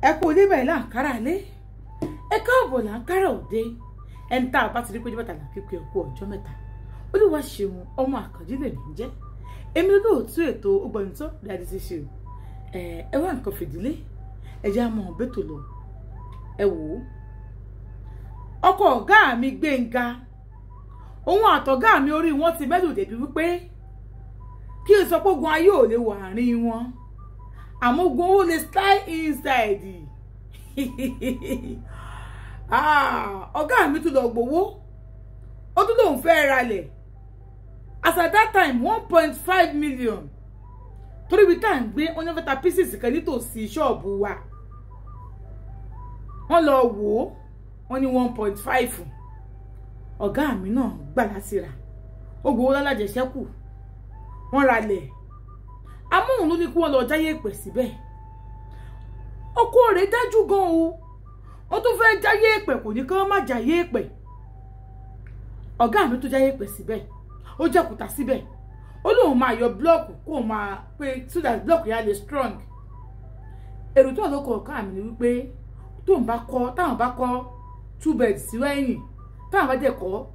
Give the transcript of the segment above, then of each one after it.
Ẹ kú oníbẹ̀ láǹkárá lé, ẹ káàbọ̀ láǹkárá òde. Ẹni tá a bá ti rí péjú bàtà là kíkú, ẹ kú ọjọ́ mẹ́ta. Olúwa ṣeun, ọmọ àkànjí lèmi ń jẹ́. Èmi lóòótọ́ ètò Ògbónitán reality show. Ẹ wá nǹkan fìdílé, ẹ jẹ́ àmọ́ bẹ́tò lọ. Ẹ wò ó, ọkọ ọ̀gá mi Gbénga, òun àtọ̀gá mi orí wọn ti mẹ́lù débi wípé kí n sọ pé ogun ayé ò lè wà àárín wọn, àmọ́ ogun owó lè slide inside. Ọ̀gá mi tún lọ gbowó, ó tún lòun fẹ́ ralẹ̀. As at that time, 1.5 million, torí ibi tá à ń gbé, wọ́n ní wọ́n fẹ́ ta pieces kan nítòsí ṣọ́ọ̀bù wa. Wọ́n lọ wò ó, wọ́n ní 1.5. Ọ̀gá mi náà gbà láti rà, ó gbowó lálájẹsẹ́kù, wọ́n ralẹ̀. Amóhùn ló ní kí wọ́n lọ jáyé pẹ̀ síbẹ̀. Ọkọ rẹ̀ dájú gan o, wọ́n tún fẹ́ jáyé pẹ̀, kò ní kí wọ́n má jáyé pẹ̀. Ọ̀gá mi tó jáyé pẹ̀ síbẹ̀, ó jẹ́kùtà síbẹ̀, ó lóun máa yọ block kó o máa pé so that block yà lè strong. Èrò tó wà lóko ọ̀gá mi ni wípé tóun bá kọ́, táwọn bá kọ́ two beds sí ẹ̀yìn, táwọn bá dẹ̀ kọ́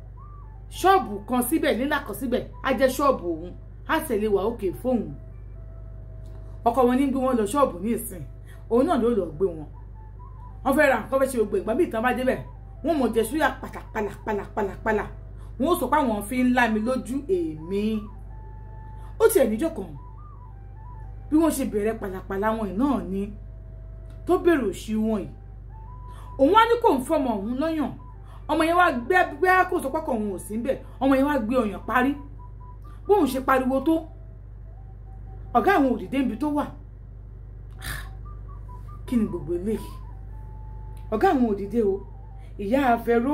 ṣọ́ọ̀bù kan síbẹ̀, nílà kan síbẹ̀, á jẹ́ ṣọ́ọ̀bù òun, á tẹ̀lé wà òkè fóun. Ọkọ wọn ní gbé wọn lọ ṣọ́ọ̀bù ní ìsìn, òun náà ló lọ gbé wọn. Wọ́n fẹ́ ra nǹkan, fẹ́ ṣe gbogbo ìgbà bí ìtàn bá débẹ̀, wọ́n mọ̀ jẹ súyà pàlàpàlàpàlàpàlà. Wọ́n ó sọ pé àwọn fi ń lá mi lójú èmi. Ó tiẹ̀ níjọ́ kan, bí wọ́n ṣe bẹ̀rẹ̀ pàlàpàlà wọn yìí náà ni tó bèrè òṣì wọn yìí. Òun wá ní kò ń fọmọ òun lọ́yàn. Ọmọ yẹn wá gbé gbé, kó sọ pé òun ò sí níbẹ̀. Ọmọ yẹn wá gbé ọyàn parí. Bóun ṣe pariwo tó, ọ̀gá àwọn òdìdé níbi tó wà. Kí ni gbogbo eléyìí? Ọ̀gá àwọn òdìdé o. Ìyá àfẹ́ró,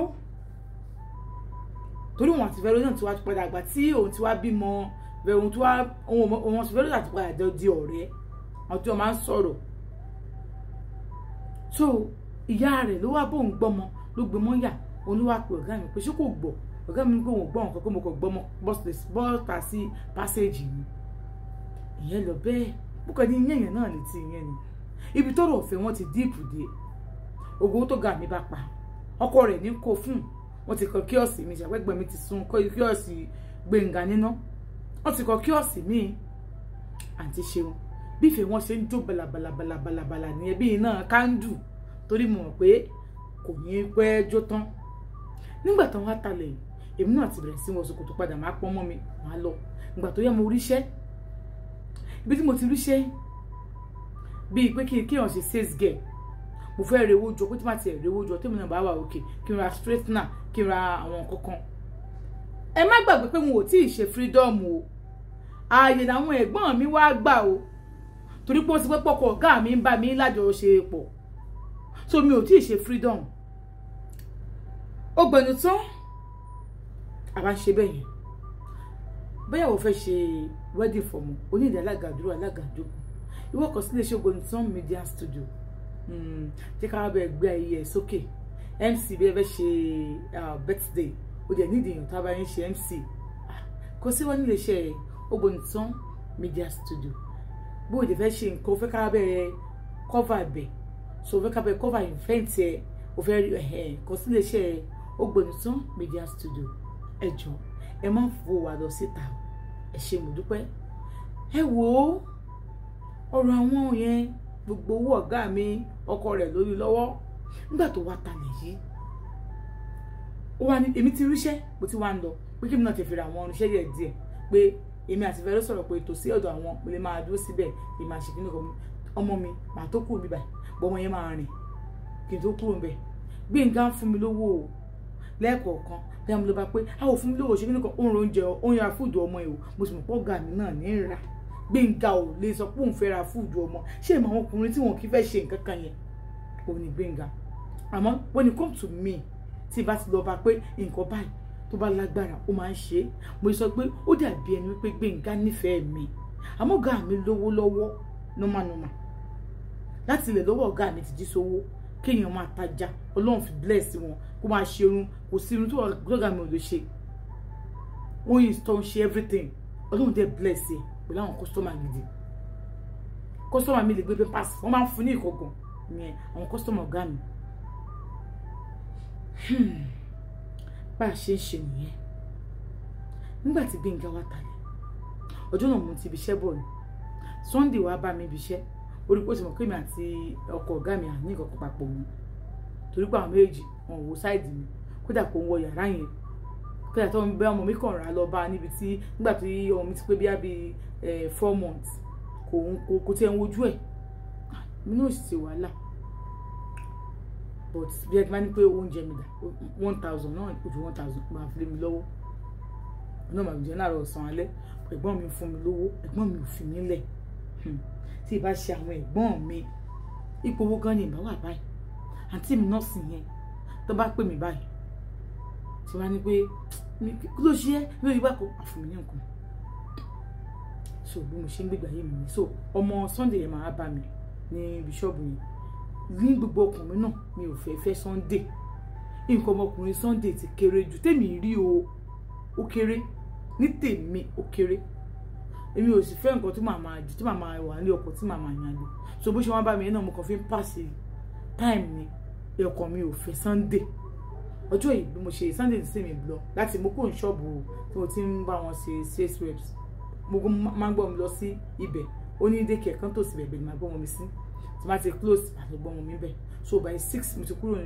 torí òun àti Vero náà ti wá padà àgbà tí òun ti wá bímọ, òun ti wá, òun àti Vero àti padà di ọ̀rẹ́, àwọn tí wọ́n máa ń sọ̀rọ̀. So ìyá rẹ̀ ló wá bóun gbọ́mọ, ló gbé mọ́ yà. Òun ló wá pe ọ̀gá mi pé ṣé kò gbọ́. Ọ̀gá mi pé òun gbọ́ nǹkan, pé mo kàn gbọ́mọ bọ́ta sí passage ni. Ìyẹn lọ bẹ́ẹ̀. Mo kàn ní ìyẹn yẹn náà létí. Ìyẹn ni ibi tọ́rọ̀ ọ̀fẹ́ wọn ti deep dé. Ògo tó ga mi bá pa ọkọ rẹ̀ ní kó fún wọn ti kọ kiosk mi. Ṣàpẹ́gbẹ́ mi ti sun kiosk Gbénga níná, wọ́n ti kọ kiosk mi. Àǹtí ṣeun, bí ìfẹ́ wọn ṣe ń jó balabalabalabala ní ẹbí iná kándù, torí mo mọ̀ pé kò ní pẹ́ jó tán. Nígbà tán wá talẹ̀, èmi náà ti bẹ̀rẹ̀ sí wọ ṣòkòtò padà, máa pọ́n mọ́ mi, máa lọ. Ìgbà tó yá, mo ríṣẹ́. Ibi tí mo ti ríṣẹ́, bíi pé kí kéèyàn ṣe sales girl. Mo fẹ́ rewó jọ, pé tí màá ti rewó jọ, tèmi náà bá wà òkè, kí n ra straightener, kí n ra àwọn nǹkan kan. Ẹ má gbàgbé pé mo ò tí ì ṣe freedom o. Ààyè làwọn ẹ̀gbọ́n mi wá gbà o, torí pé wọ́n ti pẹ́ pọ́kọ ọ̀gá mi ń bá mi lájọṣepọ̀. So mi ò tí ì ṣe freedom. Ó gbẹnu tán, àbá ń ṣe bẹ́ẹ̀ yẹn. Bóyá o fẹ́ ṣe wedding for mu, onídìí alága dúró, alága jókòó, ìwọ kàn sí iléeṣẹ́ Ògbónitán Media Studio. Jẹ́ ká bẹ́ẹ̀ gbé ayẹyẹ sókè. MC, bí ẹ fẹ́ ṣe birthday, o dẹ̀ nídìí èèyàn tá a bá yín ṣe MC, kò sí wọn nílé iṣẹ́ Ògbónitán Media Studio. Bó o dẹ̀ fẹ́ ṣe nǹkan, o fẹ́ ká bẹ́ẹ̀ cover bẹ̀, so o fẹ́ ká bẹ́ẹ̀ cover event ẹ, o fẹ́ rí ẹ̀, kò sí ilé iṣẹ́ Ògbónitán Media Studio. Ẹ jọ, ẹ má fò wá lọ síta. Ẹ ṣé, mo dúpẹ́. Ẹ wò ó, ọ̀rọ̀ àwọn yẹn, gbogbo owó ọ̀gá mi, ọkọ rẹ̀ lórí lọ́wọ́. Nígbà tó wá talẹ̀ yìí, ó wá ní èmi ti ríṣẹ́, mo ti wá ń lọ, pé kí mi náà ti fi ra àwọn irinṣẹ́ díẹ̀ díẹ̀, pé èmi àti Fẹ́rẹ́ sọ̀rọ̀ pé tòsí ọ̀dọ̀ àwọn, mo lè máa dúró síbẹ̀, èmi máa ṣe kíní kan. Ọmọ mi màá tó kúrò níbà bọ́, ọmọ yẹn máa rìn kí n tó kúrò níbẹ̀. Gbénga ń fún mi lówó o lẹ́ẹ̀kọ̀ọ̀kan. Bí a mo lọ bá pé a ò fún mi lówó, ṣe kíní kan, ó ń ro oúnjẹ, ó ń ra food ọmọ ẹ̀ o. Mo sì mọ̀ pé ọ̀gá mi náà ní í rà. Gbénga ò lè sọ pé òun fẹ́ ra food ọmọ. Ṣé ìmọ̀ àwọn ọkùnrin tí wọn kì í fẹ́ ṣe nǹkan kan yẹn, òun ni Gbénga. Àmọ́ when it come to me, tí bá ti lọ bá pé nǹkan báyìí, tó bá lágbára, ó máa ń ṣe é. Mo sọ pé ó dàbí ẹni wípé Gbénga nífẹ̀ẹ́ mi, àmọ́ ọ̀gá mi lówó lọ́wọ́ normal normal. Láti ilẹ̀ lọ́wọ́ ọ̀gá mi ti jí sówó, kéèyàn máa tajà, Ọlọ́run fi bless wọn, kó máa ṣe irun, kò sí irun tó ọ̀gá mi ò lè ṣe. Wọ́n yìí tó ń ṣe everything, Ọlọ́run dẹ̀ bless ẹ̀ pẹ̀lú àwọn customer gidi. Customer mi lè gbé papers, wọ́n máa ń fún ní ìkọ̀gàn. Ìyẹn àwọn customer ọ̀gá mi. Bá a ṣe ń ṣe nìyẹn. Nígbà tí Gbénga wá talẹ̀, ọjọ́ náà mo ti ibi iṣẹ́ bọ̀ ni. Sunday wá bá mi ibi iṣẹ́. Orí pé ó ti mọ̀ pé èmi àti ọkọ ọ̀gá mi à ní nǹkan papọ̀ mọ́. Torí pé àwọn méjì wọn ò wo side mi. Kódà kò ń wọ yàrá yẹn. Kódà tó ń bẹ ọmọ mi kàn rà lọ bá níbi tí nígbà tí ọmọ mi ti pé bí i 4 months kò tiẹ̀ ń wojú ẹ̀. Mi náà sì ṣe wàhálà. But bí ẹ ti máa ní pé oúnjẹ mi dà 1,000 náà kò ju 1,000 máa fi lé mi lọ́wọ́. Náà màá jẹun láàárọ̀ ọ̀sán alẹ́. Ẹ̀gbọ́n mi fún mi lówó, ẹ̀gbọ́n mi ò fi mí lẹ̀. Tí ì bá ṣe àwọn ẹ̀gbọ́n mi, ipò owó gan ni ìbá wà báyìí. Àǹtí mi nọ́ọ̀sì yẹn tó bá pè mí báyìí, tí wọ́n á ní pé kí ló ṣe é lórí bákan, àfún mi ní nǹkan. So bí mo ṣe ń gbégbá yé mi ni. So ọmọ Sunday yẹn máa bá mi ní bíṣọ́ọ̀bù yẹn. Ní gbogbo ọkùnrin náà mi ò fẹ́ fẹ́ Sunday. Nǹkan ọmọkùnrin Sunday ti kéré jù tèmi rí o, ó kéré. Ní tèmi ó kéré. Èmi ò sì fẹ́ nǹkan tí màá máa jù, tí màá máa wà ní ọkọ̀ tí màá máa yàn lò. So bó ṣe wá bá mi náà mo kàn fi ń pass time ni. Ọkàn mi ò fẹ́ Sunday. Ọjọ́ yìí bí mo ṣe Sunday ti sì mi lọ láti mo kúrò ní ṣọ́ọ̀bù tí mo ti ń bá wọn ṣe sales reps. Mo máa ń gbọ́ mi lọ sí ibẹ̀. Ó ní daycare kan tó sì bẹ̀bẹ̀ ni màá gbọ́ mi sí. Tí màá ti close àti gbọ́ mi bẹ̀. So by 6 mo ti kúrò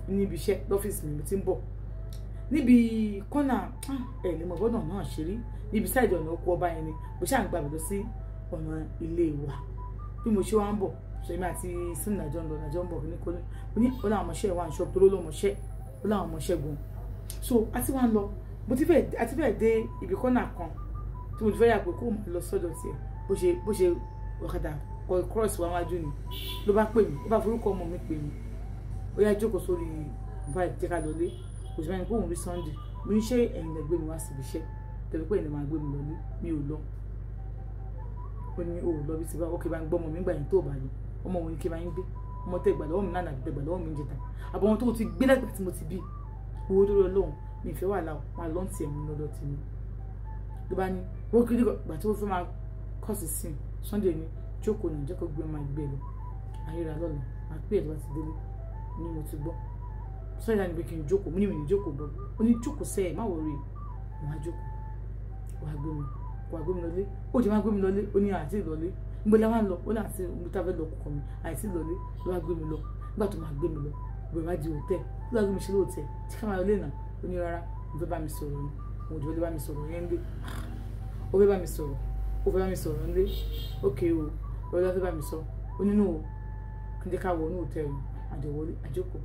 níbi iṣẹ́ lọ́fíìsì mi mo ti ń bọ̀. Níbi kọ́nà ẹ̀ lè mọ̀ bọ́dọ̀ náà ṣe rí. Níbi side ọ̀nà oko ọba yẹn ni mo ṣáà ń gbàgbé lọ sí ọ̀nà ilé wa. Bí mo ṣe wá ń bọ̀, so èmi àti Sunday àjọ ń lọ, àjọ ń bọ̀ ní kọ́lé. Mo ní ó láwọn ọmọọṣẹ́ wà ní ṣọ́ọ̀bù tó ló lọ́mọṣẹ́, ó láwọn ọmọọṣẹ́ gan. So a ti wá ń lọ, mo ti fẹ́, a ti fẹ́ dé ibi kọ́nà kan tí mo ti fẹ́ yà pé kó máa lọ sọ́dọ̀ tiẹ̀. Bó ṣe ọ̀kadà kọ cross wá wájú ni ló bá pè mí, ó bá forúkọ ọmọ mi pè mí. Ó yá jókòó sórí bike jẹ́ ká lọlé. Kò sí báyìí pé òun rí Sunday. Mo ní ṣé ẹ̀yin lẹ gbé mi wá síbi iṣẹ́? Tẹ̀lé pé ẹ̀yin lẹ máa gbé mi lọlé, mi ò lọ. Ó ní o ò lọ bí ti bá, ókè bá ń gbọ́ ọmọ mi nígbà yẹn tó bá lọ. Ọmọ wo ni kí n máa ń gbé? Ọmọ tẹ gbà lọ́wọ́ mi lánàá àbí tẹ gbà lọ́wọ́ mi níjẹta. Àbọ̀ wọn tó ti gbé lágbà tí mo ti bí. Owó tó lọ lóhùn, mi ì fẹ́ wàhálà o, máa lọ ti ẹ̀mí lọ́dọ̀ tèmi. Ló bá ní, wọ́n kiri gbà tí ó fẹ́ máa kọ́sì sí i. Sunday ní jókòó náà, jẹ́ kó gbé ọmọ ìgbé lọ. Ayéra lọ́la, màá pè é tó bá ti délé. Ní mo ti gbọ́. Sunday ní pé kí n jókòó, mo ní mi ní jókòó bọ̀. Ó ní jókòó sẹ́ẹ̀, má worry. Mo wá jókòó. Wàá gbé mi, wàá gbé mi lọlé. Ó jẹ́ máa gbé mi lọlé, ó ní àti ìlọlé. Níbo la wá ń lọ? Ó ní àti mo tá fẹ́ lọ kọ̀ọ̀kan mi, àìsí ìlọlé ló wá gbé mi lọ. Nígbà tó máa gbé mi lọ, ìbẹ̀rẹ̀ wá di hòtẹ́ẹ̀lì. Ló wá gbé mi ṣe lóòtẹ́ẹ̀lì. Tí ká máa lọ lé náà, ó ní rárá, mo fẹ́ bá mi sọ̀rọ̀ ni. Mo ò fẹ́ bá mi sọ̀rọ̀ yẹn lé. Ó fẹ́ bá mi sọ̀rọ̀, ó fẹ́ bá mi sọ̀rọ̀ ńlé. Okay o, ó lọ fẹ́ bá mi sọ. Ó ní no o, kí n jẹ́ ká wọ inú hòtẹ́ẹ̀lì. Àjọwọlé, àjókòó.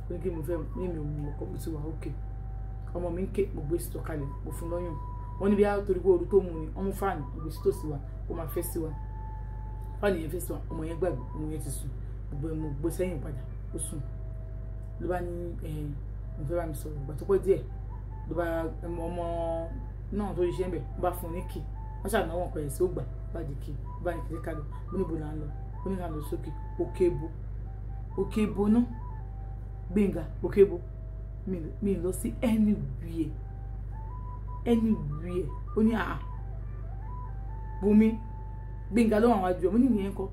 Ó ní kí mo fẹ́, ní mi ò mú ọkọ, mo ti wà okay. Ọmọ mi ń ké, mo gbé sí tọ̀kalẹ̀, mo fún lọ́yàn. Wọ́n ní bí a torí pé ooru tó mú ni, wọ́n mú fáànù, mo gbé sí tòsí wa, ó máa fẹ́ sí wa. Fáànù yẹn fẹ́ sí wa, ọmọ yẹn gbàgbé, ọmọ yẹn ti sùn. Mo gbé sẹ́yìn padà, ó sùn. Ló bá ní, mo fẹ́ bá mi sọ̀rọ̀. Ìgbà tó pẹ́ díẹ̀, ló bá ọmọ náà tó ṣiṣẹ́ ń bẹ̀, ó bá fún un ní key. Wọ́n ṣàná wọn pẹ̀lú sí ó gbà, bá di key, bá ní kí ká lọ. Mo ní ibo là ń lọ. Ó ní ká lọ sókè. Òkè ibo. Òkè ibo náà. Gbénga, òkè ibo. Mi lọ sí anywhere. Anywhere. Ó ní àà. Bùnmi. Gbénga ló wà wájú ẹ. Mo ní ìyẹn ńkọ́.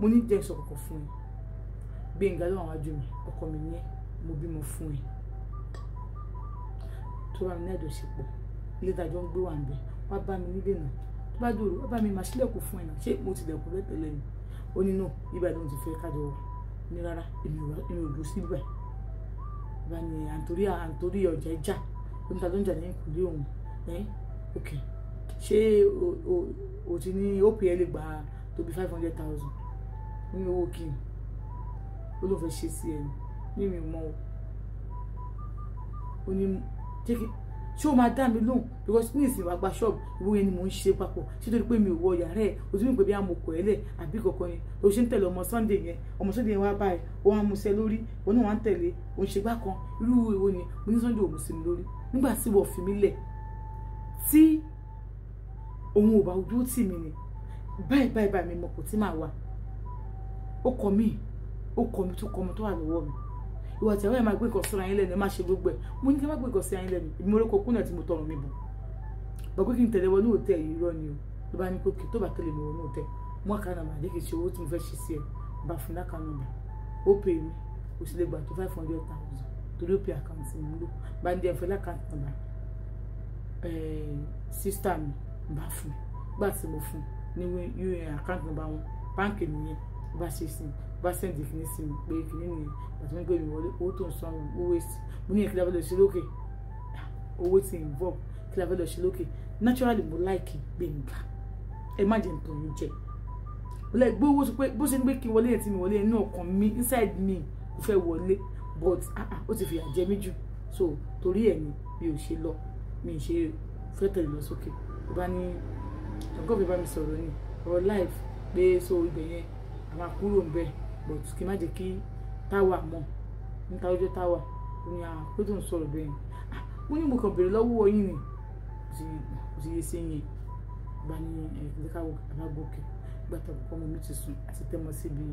Mo ní jẹ́ n sọ kọ̀kọ̀ fún ẹ. Gbénga ló wà wájú mi. Ọkọ mi ní ẹ. Mo bímọ fún ẹ. Tó bá mi ní àjọṣepọ̀, ilé tí a jọ ń gbé wà ń bẹ. Wá bá mi nílé náà. Tó bá dòru, wá bá mi máa ṣílẹ̀kùn fún ẹ náà. Ṣé mo ti lẹ̀kùn bẹ́ẹ̀ tẹ́lẹ̀ ni? Ó ní no, ibà ló ń ti fẹ́ ká jọ wà. Mo ní rárá, èmi ò dúró sí ibà. Bá ní àǹtorí ọjà ìjà. Ó ní ta ló ń jà ní ẹ̀yìnkùlé òun. Okay. Ṣé o ti ní OPL lè gbà tó bí 500,000? Ó ní owó kí ni? Ó ló fẹ́ ṣe sí ẹ ni. Ní mi mọ̀ o. Ó ní jẹ́ kí ṣé o máa dá mi lóhùn because ní ìsìn wàá gba ṣọ́ọ̀bù ìwọ yẹn ni mò ń ṣe papọ̀. Ṣé torí pé mi ò wọ yàrá ẹ̀ o ti mí pé bí a mo kọ̀ ẹ́ lẹ̀ àbí kankan ni o ṣe ń tẹ̀lé ọmọ Sunday yẹn, ọmọ Sunday yẹn wá báyìí, ó wá musẹ́ lórí, òun náà wá ń tẹ̀lé, òun ṣe gbá kan. Irú èwo ni? Mo ní Sunday ò mú sí mi lórí nígbà tí wọ́n fi mí lẹ̀, tí òun ò bá dúró tì mí ni báyìí báyìí báyìí, mi mọ̀ kò tí màá wà. Ó kọ mí, ó kọ mi tó kọ ọmọ tó wà lọ́wọ́ mi. Ìwà tí àwọn ẹ̀ máa gbé nǹkan síra yín lẹ́nu, ẹ má ṣe gbogbo ẹ̀. Mo ní kí ẹ má gbé nǹkan síra yín lẹ́nu. Èmi mo lóko kúnlẹ̀ tí mo tọrùn mi bọ̀ bọ̀ pé kí n tẹ̀lé wọnú hòtẹ́ẹ̀lì yìí, irọ́ ni o. Ló bá ní pé tó bá tẹ̀lé mi wọnú hòtẹ́ẹ̀lì, mú account number, àdé kì í ṣe owó tí mo fẹ́ ṣe sí ẹ. Bá fún l'account number. Ó pè mí, kò sì lè gbà tó 500,000 torí ó pè àkáǹtì mi lò. Bá ń dé ẹ̀fọ́ lákàntì nàmbà sísítà mi bá fún un. Gbà tí mo fún un ní UAN àkáǹtì nàmbà wọn, báǹkì nìyẹn, bá ṣe sí bá send kìíní sí mi pé kìíní nìyẹn. Bàtí wọ́n gbé mi wọlé, owó tó ń san owó waste. Mo ní kí la fẹ́ lọ ṣe lókè, owó ti involve, kí la fẹ́ lọ ṣe lókè. Naturally mo like Gbénga, ẹ má jẹ́ nǹkan yín jẹ. Mo lẹ gbé owó sọ pé bó ṣe ń gbé kí n wọlé yẹn tí mi wọlé inú ọkàn mi, inside me mo fẹ́ wọlé, but ó ti fìyà jẹ mí jù. So torí ẹ̀ ni mi ò ṣe lọ, mi ò ṣe fẹ́ tẹ̀lé lọ sókè. Ó bá ní ọgọ́ mi bá mi sọ̀rọ̀ ní ọ̀rọ̀ life pé so ibẹ̀ yẹn a máa kúrò ń bẹ̀, but kí n má jẹ́ kí táwa mọ̀ níta ọjọ́ táwa. Ó ní pé tó ń sọ̀rọ̀ bẹ́ẹ̀ ni. Mo ní mo kàn béèrè lọ́wọ́ yín ni kò sí iye sí yẹn. Bá ní ẹ̀ẹ́dẹ́káwọ̀ àbágòkè gbàtà ọmọ mi ti sùn àti tẹ́mọ síbi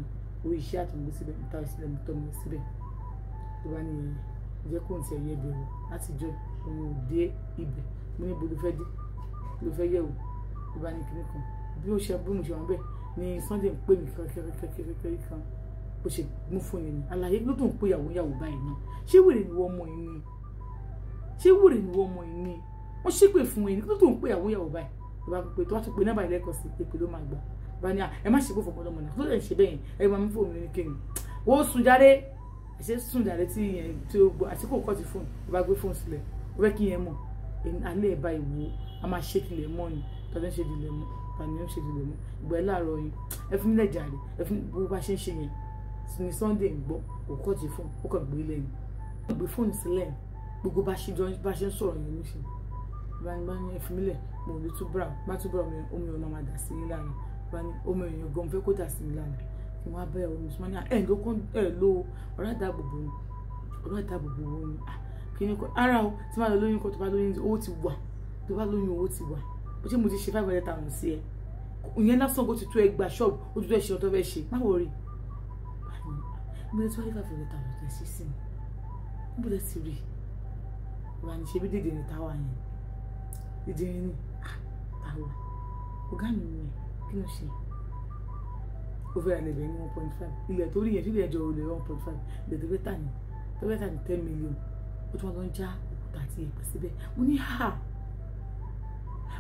orí iṣẹ́ àtọ̀gbé síbẹ̀, níta sílẹ̀ mi tọ́ mi síbẹ̀. Tó bá ní jẹ́ kó n ti ẹ̀yẹ bẹ̀rù láti jọ òun ò dé ibẹ̀. Mo ní bo ló fẹ́ dé, ló fẹ́ yẹ̀ wò. Tó bá ní kinní kan bí ó ṣe bí mo ṣe wọ́n bẹ́ẹ̀ ni Sunday ń pè mí kẹ́kẹ́kẹ́kẹ́kẹ́ kan bó ṣe mú fún yẹn ni. Àlàyé ló tó ń pè ìyàwó ìyàwó báyìí náà. Ṣé wèrè ni wọ́n mọ yìí ni? Ṣé wèrè ni wọ́n mọ yìí ni? Wọ́n ṣépè fún yẹn ló tó ń pè ìyàwó ìyàwó báyìí. Tó bá pè tó bá tún pè nọ́mbà ilé-ẹ̀kọ́ sí èpè ló máa gbà. Bá ní ẹ má ṣe kó fọmọ lọmọ náà tó lè ṣe bẹ́ẹ̀ ẹ máa mú fóònù ní kéwìn. Wọ́n sùn jáde, àṣẹ sùn jáde tí yẹn tí ó gbọ́ àti kò kọ́ ti fóònù. Ó bá gbé fóònù sílẹ̀, ó fẹ́ kí yẹn mọ̀ alẹ́ ẹ̀ bá ìwò a máa ṣe tilẹ̀ mọ́ ni. Tọ́jú ń ṣe tilẹ̀ mọ́, tani ó ń ṣe tilẹ̀ mọ́. Ìgbà ẹ̀ láàárọ̀ yìí ẹ fún mi lẹ̀ jàre, ẹ fún bó bá ṣe ń ṣe yẹn ni Sunday ń gbọ́, kò kọ́ ti fóònù, ó kàn gbé lẹ́nu. Ó gbé fóònù sílẹ̀ gbogbo bá ṣe jọ bá ṣe ń sọ̀rọ̀ yẹn níṣẹ́. Bá ní ẹ fún mi lẹ̀, mo lè tú bra, bá tú bra omi ọ̀nà máa dà sí lára. Bá ní omi èèyàn gan fẹ́ kó dà sí mi lára. Kí wọ́n á bẹ̀rẹ̀ omi sùn ní ẹ̀ ló kọ́ ẹ̀ ló ọ̀rọ̀ àdàbòbò ni, ọ̀rọ̀ àdàbòbò wo ni. Kí ni kọ́ ara o tí máa lọ lóyún kọ́ tó bá lóyún owó ti wà, tó bá lóyún owó ti wà. Bó ṣe mo ti ṣe 500,000 sí ẹ. Ìyẹn lásán kó ti tó ẹ gba ṣọ́ọ̀bù, ó ti tó ẹ ṣe ọ̀tọ̀ fẹ́ ṣe. Má worry. Mo lè tí wá rí 500,000 tẹ̀ sí sí mi. Mo lè ti rí. Wà ní ṣe bí dèdè ní táwa yẹn. Dèdè ní táwa. Ọ̀gá mi ni kí ló ṣe? Ó fẹ́ ra ilẹ̀ bẹ̀ ní 1.5. Ilẹ̀ tó rí yẹn sílẹ̀ ẹjọ́ olè 1.5. Ilẹ̀ tó fẹ́ tà ní, tó fẹ́ tà ní 10 million. Ó tún wá lọ ń já òkúta àti ìyẹ̀pẹ̀ síbẹ̀. Mo ní ha!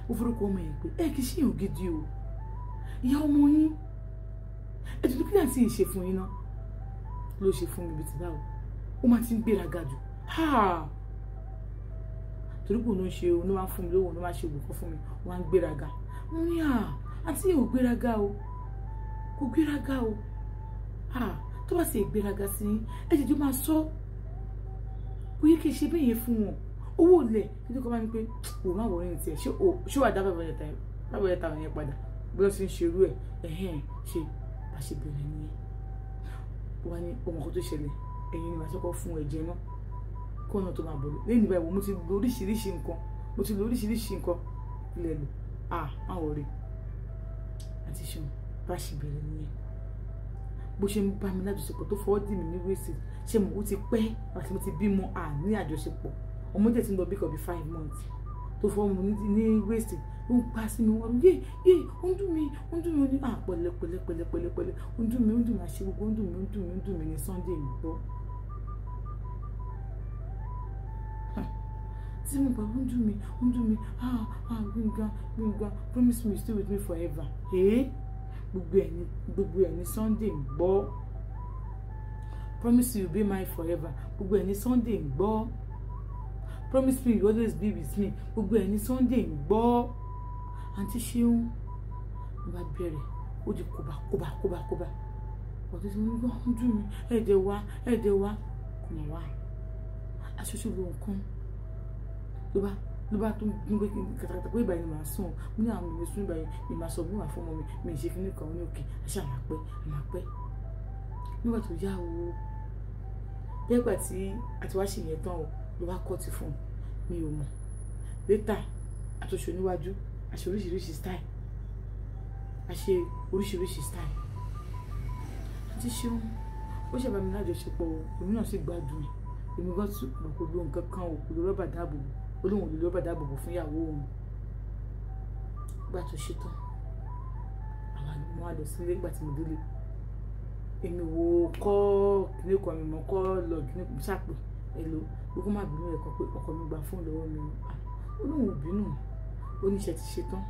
Mo forúkọ ọmọ yẹn pé ẹ kì í ṣe èèyàn gidi o. Ìyá ọmọ yín. Ẹ tuntun kí láti ṣe fún yín náà? Ló ṣe fún mi bí ti báwo? Ó máa ti ń gbéraga jù. Ha! Torí pé òun ló ń ṣe, òun ló máa ń fún mi lówó, òun ló máa ń ṣe ògùn kan fún mi, ó máa ń gbéraga. Mo ní à, àǹtí yẹn ò gbéraga o. Kò gbéraga o. Ha! Tó bá sì gbéraga sí yín, ẹ jẹjọ máa sọ. Kò yẹ kí n ṣe bẹ́ẹ̀ yẹn fún wọn. Owó ilẹ̀ kí ló kọ́ máa ń pé wò má wọrí ní tiẹ̀, ṣé wàá dá 500,000 yẹn padà? Bí wọ́n ṣe ń ṣerú ẹ̀, ẹ̀hẹ́n ṣe bá ṣe bẹ̀rẹ̀ nìyẹn. Wọ́n ní ọmọ kan tó ṣẹlẹ̀, ẹ̀yin ni màá sọ́kọ́ fún ẹ̀jẹ̀ náà. Kó ọ̀nà tó máa bọ̀ lẹ́yìn ìgbà ìwò mo ti lo oríṣiríṣi nǹkan, mo ti lo oríṣiríṣi nǹkan ilẹ̀ lò. Má wọrí. Àti ṣeun bá ṣe bẹ̀rẹ̀ nìyẹn. Bó ṣe ń bá mi lájọṣepọ̀ tó fọwọ́ dì mí ní wéèsì, ṣé mo ti pẹ́ àti mo ti bímọ ní àjọṣepọ̀. Ọmọdé ti ń lọ bí kan bí 5 months tó fọwọ́ mi ní wéèsì, ó ń pa sí mi wọ́n yé yé ó ń dùn mí, ó ń dùn mí, ó ní pẹ̀lẹ́ pẹ̀lẹ́ pẹ̀lẹ́ pẹ̀lẹ́ pẹ̀lẹ́, ó ń dùn mí, ó ń dùn mí, àṣẹ gbogbo ó ń dùn mí, ó ń dùn mí, ó ń dùn mí ní Sunday ń gbọ́. Tí mo bá ó ń dùn mí, ó ń dùn mí, Gbénga, Gbénga, promise me you stay with me forever. Gbogbo ẹ̀ ní Sunday ń gbọ́. Promise you be mine forever. Gbogbo ẹ̀ ní Sunday ń gbọ́. Promise me you always be with me. Gbogbo ẹ̀ ní Sunday ń gbọ́. Àǹtí ṣeun ló bá bẹ̀rẹ̀, ó di kóbá kóbá kóbá kóbá. Ọ̀tún tí mo ń gbọ́, ó ń dùn mí, ẹ̀ẹ́dẹ̀ wá, ẹ̀ẹ́dẹ̀ wá, kò mọ̀ wá. Aṣojú ló ń kán. Ló bá tún gún pé kàtàkàtà pé ìgbà yẹn màá sùn. Mo ní àwọn mi lè sùn ìgbà yẹn, mi máa sọ bí wàá fún ọmọ mi, mi ṣe kíní kan ní òkè, aṣọ àmà pẹ́, àmà pẹ́. Nígbà tó yá o, bí ìgbà tí a ti wá ṣe yẹn tán o, ló bá kọ́ ti fún mi, mi ò mọ̀. Later, àtúnṣe níwájú, a ṣe oríṣiríṣi style. A ṣe oríṣiríṣi style. Àti ṣeun, ó ṣe bá mi lájọṣepọ̀ o, èmi náà sì gbádùn ẹ̀. Èmi gan tún kò lo nǹkan kan o, kò lo rọ́bà dáàbòbò. Ó lóun ò lè rọ́bà dáàbòbò fún ìyàwó òun. Nígbà tó ṣe tán, àwa ni mo wá lọ sílé nígbà tí mo délé. Èmi wo kọ́ kíní kan mi mọ́ kọ́ lọ kíní kan ṣàpè ẹ lò gbogbo má bínú ẹ̀ kọ́ pé ọkọ mi gba fóònù lọ́wọ́ mi. Ó lóun ò bínú, ó ní iṣẹ́ ti ṣe tán,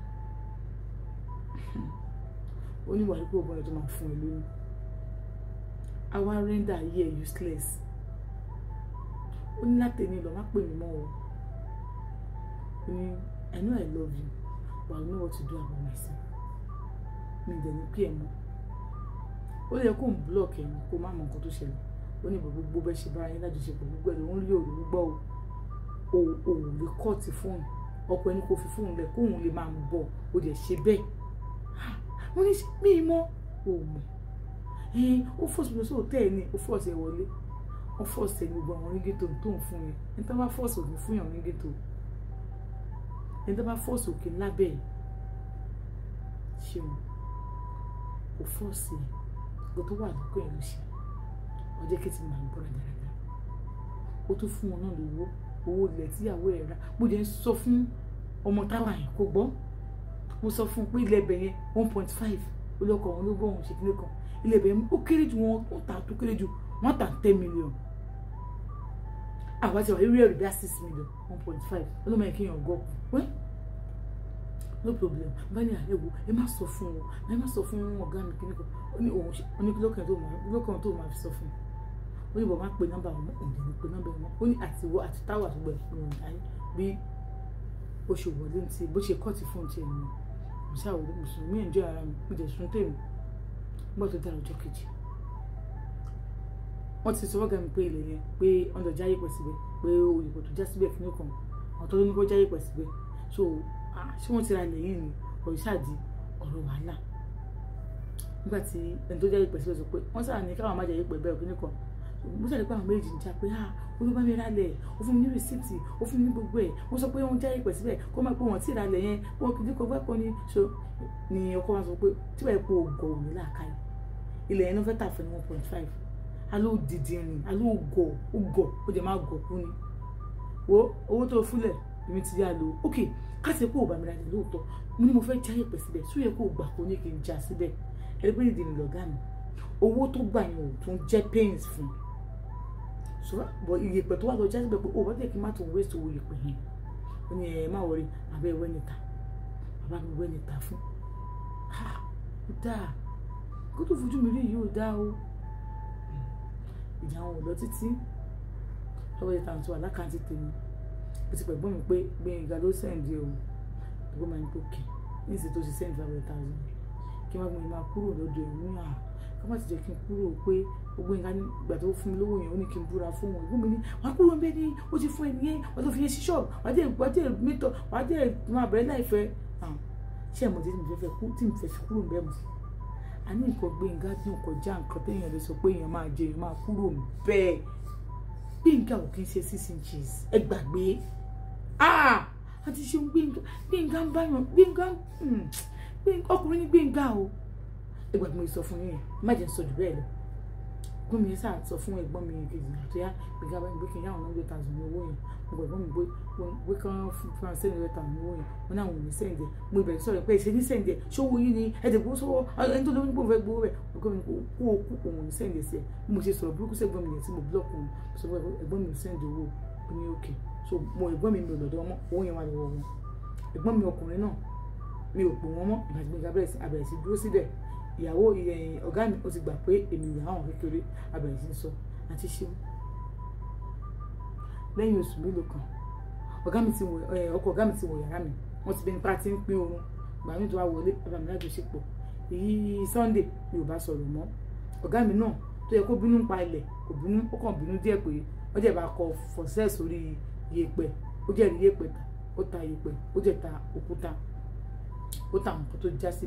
ó ní wàá pé ọ̀bọ̀n tó máa fún ẹ lóyún. Àwa render ayé ẹ useless. Ó ní látẹ̀ni lọ má pè mí mọ́ o. Ó ní I know I love you, but I know what to do about myself. Mi dẹ̀ ní pé ẹ mọ́. Ó yẹ kó ń block ẹ̀ kó má mọ nǹkan tó ṣẹlẹ̀. Ó ní gbogbo bẹ́ẹ̀ ṣe bára yín lájọṣepọ̀ gbogbo ẹ̀ ló ń rí òun gbọ́ o. Ò lè cut fóònù ọkọ ẹni kò fi fóònù lẹ̀ kóun lè máa bọ̀, ó dẹ̀ ṣe bẹ́ẹ̀. Wọ́n ní mí mọ́ ò mọ̀ ó force mi lọ sí hòtẹ́ẹ̀lì ni, ó force ẹ̀ wọlé, ó force ẹ̀ gbogbo àwọn ringtone tó ń fún yẹn. Ẹni tó bá force òkè fún yàn ringtone, ẹni tó bá force òkè lábẹ́ ẹ̀ ṣeun kò force ẹ̀ gbogbo tó wà lókè ẹ̀ ló ṣe. Ọjọ́ kejì máa ń gbọ́ra dáradára. Ó tún fún wọn náà lówó, owó ilẹ̀ tíyàwó ẹ̀ rà. Mo jẹ́ ń sọ fún ọmọ táwa yẹn kó gbọ́, mo sọ fún un pé ilẹ̀ ẹbẹ̀ yẹn 1.5 olóko òun ló gbọ́ òun ṣe kílé kan. Ilẹ̀ ẹbẹ̀ yẹn ó kéré jù, wọ́n tà tó kéré jù wọ́n tà 10 million. Àwa ti wà lórí ẹ̀rù bí i 6 million, 1.5 ọlọ́mọ yẹn kí yàn gọ́ wẹ́. No problem. Bá ní àlẹ́ wo, ẹ má sọ fún wọn, ẹ má sọ fún ọ̀gá mi kíní kan. Ó ní òun ṣe, ó ní lọ́kàn tó máa fi sọ fún un. Ó ní bọ̀ máa pe nọ́mbà wọn, òun dẹ̀ ní pe nọ́mbà wọn. Ó ní àtiwọ́ àti táwà àti gbẹ̀ òun dáyé bí ó ṣe wọlé ní ti bó ṣe cut fún ti ẹ̀mí. Mo ṣáà wọlé, mùsùlùmí enjoy ara mi, mo jẹ̀ sùn tèmi. Nígbà tó dára ọjọ́ kejì, wọ́n ti sọ fọ́gà mi pé ilẹ̀ yẹn pé wọ́n lọ jáyé pẹ̀ síbẹ̀, pé òyìnbó tó já síbẹ̀ kíní kan, àwọn tó ní kó jáyé pẹ̀ síbẹ̀. So ṣé wọ́n ti ra ilẹ̀ yìí ni? Ọ̀rọ̀ ṣáà di ọ̀rọ̀ wàhálà nígbà tí ẹni tó jáyé pẹ̀ síbẹ̀ sọ pé wọ́n sáà ní káwọn má jáyé pẹ̀ bẹ́ẹ̀ kíní kan. Mo ṣàlè pé àwọn méjì ń jà pé ah, ó ló bá mi ra lẹ̀, ó fún mi ní receipt, ó fún mi ní gbogbo ẹ̀. Wọ́n sọ pé wọ́n jáyé pẹ̀ síbẹ̀, kó máa pé wọ́n ti ra lẹ̀ yẹn, wọ́n kì í kọ́ gbẹ́ kan ni. So ni ọkọ wa sọ pé tí wàá epo ògọ̀ òní làákàyè, ilẹ̀ yẹn ló fẹ́ tà fún ní 1.5. Aló dìdì rìn, aló gọ̀, ó gọ̀, ó jẹ́ máa gọ̀ kú ni. Wo owó tó fúnlẹ̀ èmi ti yá lò. Ok, káṣí pé ò bá mi ra lẹ̀ lóòótọ́, mo ní mo fẹ́ jáyé pẹ̀ síbẹ̀, sóyẹ kó gbà kó ní kí n já síbẹ̀? Ẹni pé dìdì rìn lọ̀gá mi, owó tó gbà yẹn ò tún jẹ́ pains fún un. So bọ̀ iyẹ̀pẹ̀ tó wà lọ já síbẹ̀ pé ó bá tẹ̀ kí n má tún waste owó iyẹ̀pẹ̀ yẹn. Ó ní ẹ má worry, àbẹ́ ìwé níta bàbá mi wẹ́ níta fún. Ha, ó dáa kó tó fojú mi rí yìí, ó dáa o. Ìjà wọn ò lọ títí lọ́wọ́ ìta àti alákàntì tèmi. Ó ti pẹ̀gbọ́n mi pé Gbénga ló send o. Ẹ̀gbọ́n mi ní pé òkè ní ìsìn tó ṣe send 500,000, kí n má gbọ́n mi máa kúrò lọ́dọ̀ ẹ̀ ní à ká má ti jẹ́ kí n kúrò pé Gbénga nígbà tó fún mi lówó yẹn, ó ní kí n búra fún wọn. Ẹ̀gbọ́n mi ní wàá kúrò bẹ́ẹ̀ ni ó ti fún ẹ nìyẹn, wàá tó fi yẹn sí ṣọ́ọ̀bù, wàá dẹ̀ mítọ̀, wàá dẹ̀ máa bẹ̀rẹ̀ láìfẹ́. Ṣé ẹ̀ mọ̀ tí mi fẹ́ kú tí mi fẹ́ fi kúrò bẹ́ẹ̀ mọ̀? A ní nǹkan Gbénga dùn kọjá nǹkan téèyàn lè sọ pé èèyàn máa jẹ, èèyàn máa kúrò bẹ́ẹ̀. Gbénga ò kí ń ṣe 6 inches, ẹ gbàgbé. Ah, àti ṣeun Gbénga, Gbénga ń báyàn, Gbénga ọkùnrin ní Gbénga o. Ẹ gbàgbé mo sọ fún yín, má jẹ́ sọ jù bẹ́ẹ̀ lọ. Ẹ̀gbọ́n mi sáà sọ fún ẹ̀gbọ́n mi kejì àti yá Gbénga bá mi gbé kí n yá àwọn 100,000 ní owó yẹn. Mo gbọ́ ẹ̀gbọ́n mi pé kán fún wọn send 100,000 ní owó yẹn. Wọn náà wò ní send ẹ̀. Mo ìbẹ̀rẹ̀ sọ̀rọ̀ pé ṣe ní send ẹ̀, ṣówó yín ni ẹ̀ tẹ̀ gbowó sọ́wọ́ ẹni tó lóyún gbòòfẹ́ fẹ́ gbowó rẹ̀. Ẹ̀gbọ́n mi kó o kú, òun ní send ẹ̀ sí ẹ̀. Bí mo ṣe sọ̀rọ̀ burúkú sí ẹ̀gbọ́n mi yẹn tí mo block òun, mo sọ pé ẹ̀gbọ́n mi ò send owó. Ó ní okay. So mo ẹ̀gbọ́n mi mi ò lọ́dọ̀ wọn, owó yẹn wà lọ́wọ́ wọn. Ẹ̀gbọ́n mi ọkùnrin náà mi ò pè wọ́n mọ́. Ìgbà tí Gbénga bẹ̀rẹ̀ sí dúró síbẹ̀, ìyàwó ọ̀gá mi ó ti gbà pé èmi ìyàwó àwọn kékeré, abẹ̀rẹ̀ sí sọ àti ṣe. Lẹ́yìn oṣù mélòó kan, ọ̀gá mi ti wọ, ọkọ ọ̀gá mi ti wọ yàrá mi, wọ́n ti bẹ nípa tí ń pín oorun. Ìgbà mi tó wá wọlé bàbá mi lájọṣepọ̀ èyí Sunday, mi ò bá sọ̀rọ̀ mọ́. Ọ̀gá mi náà tó yẹ kó bínú pa ilẹ̀ kò bínú, ó kàn bínú díẹ̀ pé ó jẹ́ bá kọ fọ̀sẹ̀ sórí yèèpẹ̀, ó jẹ́ rí yèèpẹ̀ ta, ó ta yèèpẹ̀, ó jẹ́ ta òkúta, ó ta nǹkan tó já sí.